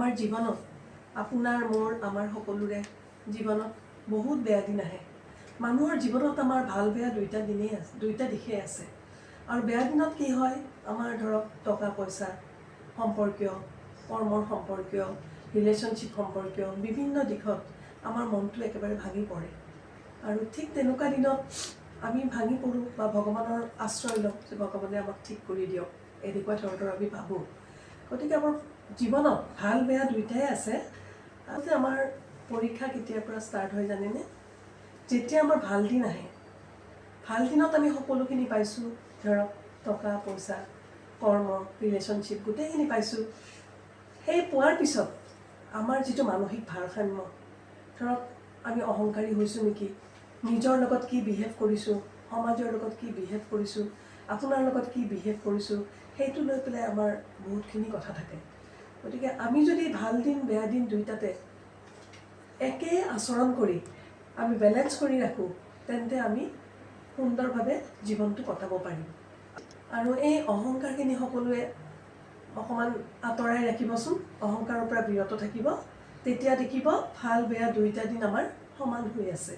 আমাৰ জীৱনত, আপোনাৰ, মোৰ, আমাৰ সকলোৰে জীৱনত বহুত বেয়া দিন আহে। মানুহৰ জীৱনত আমাৰ ভাল বেয়া দুইটা দিনেই আছে, দুইটা দিশেই আছে। আৰু বেয়া দিনত কি হয়? আমাৰ ধৰক টকা পইচা সম্পৰ্কীয়, কৰ্মৰ সম্পৰ্কীয়, ৰিলেশ্যনশ্বিপ সম্পৰ্কীয় বিভিন্ন দিশত আমাৰ মনটো একেবাৰে ভাঙি পৰে। আৰু ঠিক তেনেকুৱা দিনত আমি ভাঙি পৰোঁ বা ভগৱানৰ আশ্ৰয় লওঁ যে ভগৱানে আমাক ঠিক কৰি দিয়ক, এনেকুৱা ধৰণৰ আমি ভাবোঁ। গতিকে আমাৰ জীৱনত ভাল বেয়া দুইটাই আছে। আচলতে আমাৰ পৰীক্ষা কেতিয়াৰ পৰা ষ্টাৰ্ট হয় জানেনে? যেতিয়া আমাৰ ভাল দিন আহে। ভাল দিনত আমি সকলোখিনি পাইছোঁ, ধৰক টকা পইচা, কৰ্ম, ৰিলেশ্যনশ্বিপ, গোটেইখিনি পাইছোঁ। সেই পোৱাৰ পিছত আমাৰ যিটো মানসিক ভাৰসাম্য, ধৰক আমি অহংকাৰী হৈছোঁ নেকি, নিজৰ লগত কি বিহেভ কৰিছোঁ, সমাজৰ লগত কি বিহেভ কৰিছোঁ, আপোনাৰ লগত কি বিহেভ কৰিছোঁ, সেইটো লৈ পেলাই আমাৰ বহুতখিনি কথা থাকে। গতিকে আমি যদি ভাল দিন বেয়া দিন দুইটাতে একেই আচৰণ কৰি আমি বেলেঞ্চ কৰি ৰাখোঁ, তেন্তে আমি সুন্দৰভাৱে জীৱনটো কটাব পাৰিম। আৰু এই অহংকাৰখিনি সকলোৱে অকণমান আঁতৰাই ৰাখিবচোন। অহংকাৰৰ পৰা বিৰত থাকিব, তেতিয়া দেখিব ভাল বেয়া দুইটা দিন আমাৰ সমান হৈ আছে।